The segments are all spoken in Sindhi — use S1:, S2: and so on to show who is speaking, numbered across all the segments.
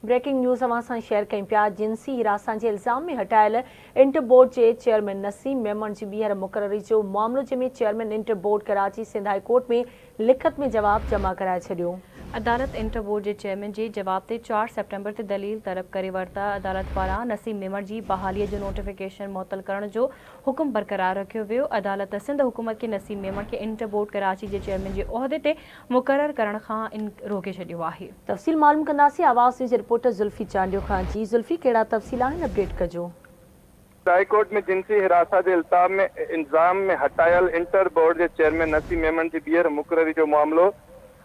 S1: بريڪنگ نيوز اوهان سان شيئر ڪيون پيا جنسي هراسان جي الزام ۾ هٽايل انٽر بورڊ جي چيئرمين نسيم ميمڻ جي ٻيهر مقرري جو معاملو جنهن ۾ chairman inter board Karachi Sindh high court ۾ لکت ۾ جواب جمع ڪرائي ڇڏيو.
S2: عدالت انٽر بورڊ جي چيئرمين جي جواب تي چار سيپٽمبر تي دليل طلب ڪري ورتا. عدالت پاران نسيم ميمڻ جي بحالي جو نوٽيفڪيشن معطل ڪرڻ جو حڪم برقرار رکيو ويو. عدالت سنڌ حڪومت کي نسيم ميمڻ کي انٽر بورڊ ڪراچي جي چيئرمين جي عهدي تي مقرر ڪرڻ کان روڪي ڇڏيو آهي.
S1: تفصيل معلوم ڪنداسين آواز نيوز جي رپورٽر ذلفي چانڊيو کان. جي ذلفي ڪهڙا تفصيل آهن اپڊيٽ ڪجو.
S3: هاء ڪورٽ ۾ جنسي هراسان جي التام ۾ الزام ۾ هٽايل انٽر بورڊ جي چيئرمين نسيم ميمڻ جي ٻيهر مقرري جو معاملو،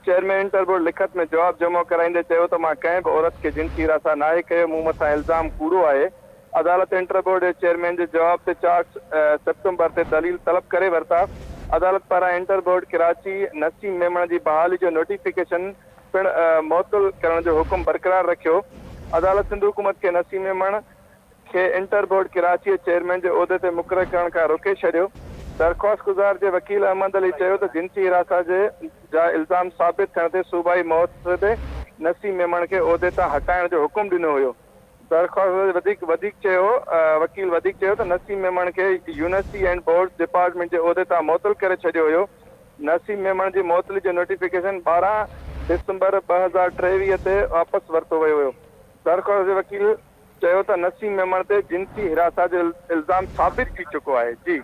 S3: چيئرمين انٽر بورڊ لکت ۾ جواب جمع ڪرائيندي چيو ته مان ڪنهن به عورت کي جنسي هراسان ناهي ڪيو، مون مٿان الزام ڪوڙو آهي. عدالت انٽر بورڊ جي چيئرمين جي جواب تي چار سيپٽمبر تي دليل طلب ڪري ورتا. عدالت پاران انٽر بورڊ ڪراچي نسيم ميمڻ جي بحالي جو نوٽيفڪيشن پڻ معطل ڪرڻ جو حڪم برقرار رکيو. عدالت سنڌ حڪومت کي نسيم ميمڻ کي انٽر بورڊ ڪراچي جي چيئرمين جي عهدي تي مقرر ڪرڻ کان روڪي ڇڏيو. درخواستگذار جي وڪيل احمد علي چيو ته جنسي هراسان جي جا الزام ثابت ٿيڻ تي صوبائي محتسب نسيم ميمڻ کي عهدي تان هٽائڻ جو حڪم ڏنو هيو. درخواست وڌيڪ وڌيڪ چيو وڪيل وڌيڪ چيو ته نسيم ميمڻ کي يونيورسٽي اينڊ بورڊز ڊپارٽمينٽ جي عهدي تان معطل ڪري ڇڏيو هيو. نسيم ميمڻ جي معطلي جو نوٽيفڪيشن 12 ڊسمبر 2023 تي واپس ورتو ويو هيو. درخواست جي وڪيل چيو ته نسيم ميمڻ تي جنسي هراسان جو الزام ثابت ٿي چڪو آهي. جي.